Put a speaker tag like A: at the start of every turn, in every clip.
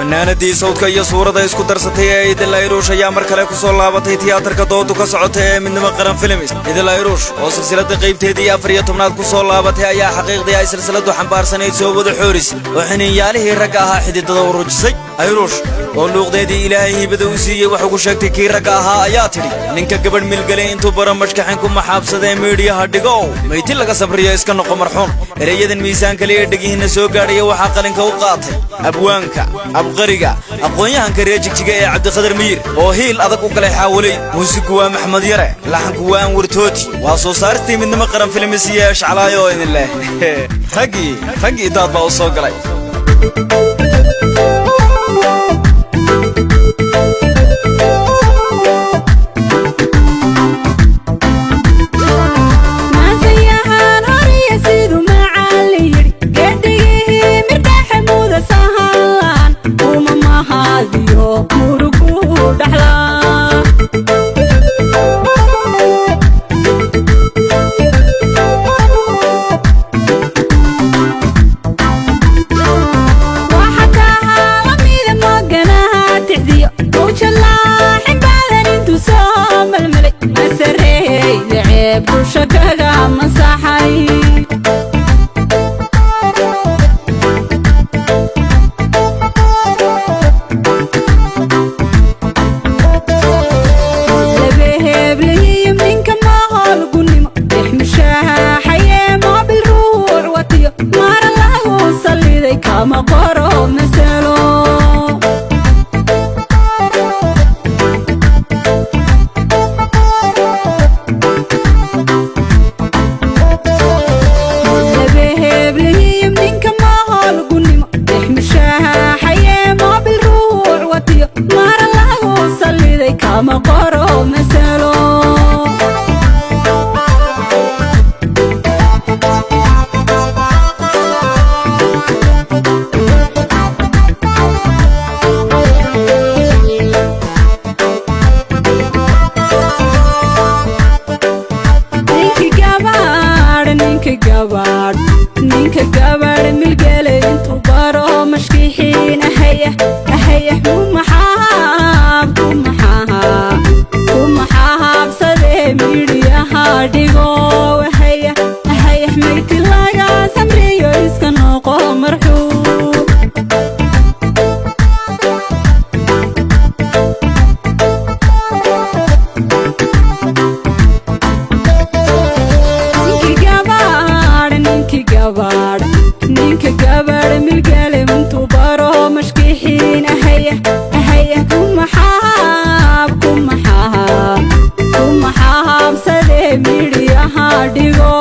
A: Fanaanadii sawdka iyo suurada isku darsatay ee Idil Ayruush ayaa mar kale ku soo laabatay tiyaatarka doodu ka socota ee Midnimo Qaran Films. Idil Ayruush oo silsilada qaybteedii 14aad ku soo laabatay ayaa xaqiiqdii ay silsiladu xambaarsanayd soo wada xooris oo xiniinyaalihii ragga ahaa xididada u rujisay. Ayruush oo luuqdeedii Ilaahay hibada u siiyey wax ugu sheegtay kii ragga ahaa ayaa tidhi: "Ninka gabadh milgelay intuu baro mashkaxin ku maxaabsadee miidhiyaha dhigow, mayti laga sabriyo iska noqo marxuun." Ereyadan miisaankale ee dhegihiinna soo gaadhaya waxaa qalinka u qaatay abwaanka, abqariga, aqoon-yahanka reer Jigjiga ee Cabdikhadar Miyir oo hiil adag u galay Xaawaley. Muusigu waa Maxmed Yare, laxanku waa Anwar Tooti. Waa soo saaristii Midnimo Qaran Films iyo Eshcalaayo oo idin leh: raggii raggii daad baa u soo galay.
B: Maasayahaan horiya siduu macallin yidhi, geedhigihii mirdhaxe muda sahanlaan uma mahadiyo murugu dhaxlaa. Waxa tahaa lamida moganaha tixdiyo mawjalaaxin baadan intuu soo melmelay masareeyda ceeb dusha kaga masaxay. Labaheeblihiyo ninka maholgunimo dexmushaaxayee moobil ruuc watiyo mara lagu salliday kama qoro masalo. Labaheeblihiyo ninka maholgunimo dexmushaaxayee moobil ruuc watiyo mara lagu salliday kama qoro masalo. Ninka gabaadh, ninka gabaadh, ninka gabaadh milgele intuu baro mashkixiin ahaya ahaya ku maxaab ku maxaha ku maxaabsadee midhiyaha dhigo ahaya ahaya mayti laga samriyo iska noqo marxuub. Ninka gabaadh, ninka gabaadh, ninka gabaadh milgale intuu baro mashkixiin ahaya ahaya ku maxaab ku maxaha ku maxaabsadee midhiyaha dhigo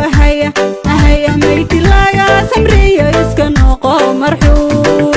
B: ahaya ahaya mayti laga samriyo iska noqo marxuub.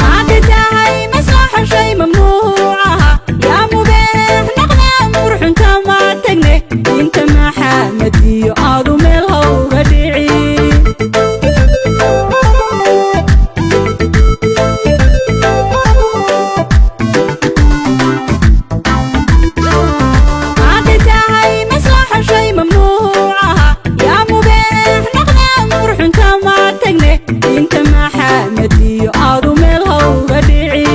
B: Haddi tahay maslaxa shay mamnuucaha yaa mubeex naqdaa murxunta ma tagne inta maxamadiyo aadu meel hawga dhici. Haddi tahay maslaxa shay mamnuucaha yaa mubeex naqdaa murxunta ma tagne inta maxamadiyo aadu meel hawga dhici.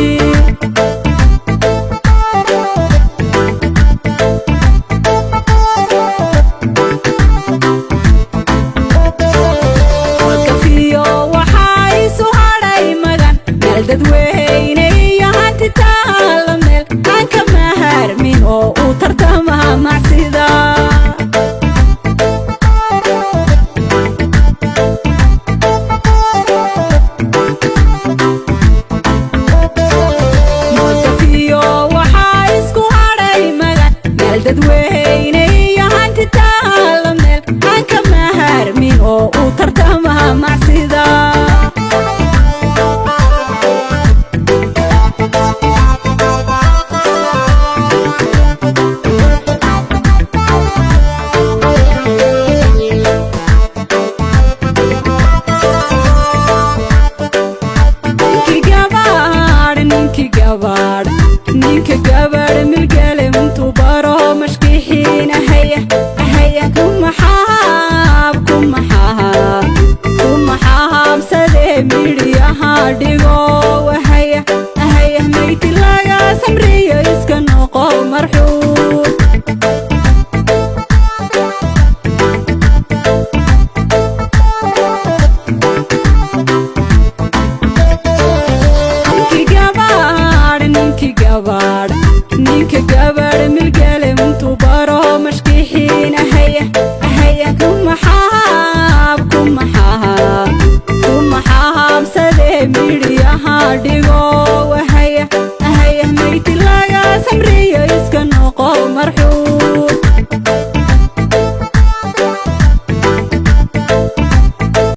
B: Kafiyo waxaa isu hadhay magan meel dadweyne iyo hanti taala meel aan ka maharmin oo u tartama macsida. Ku maxaa habsadee midhiyaha dhigo wahaya ahaya mayti laga samriyo iska noqo marxuum. Ninkii gabaadh, ninkii gabaadh,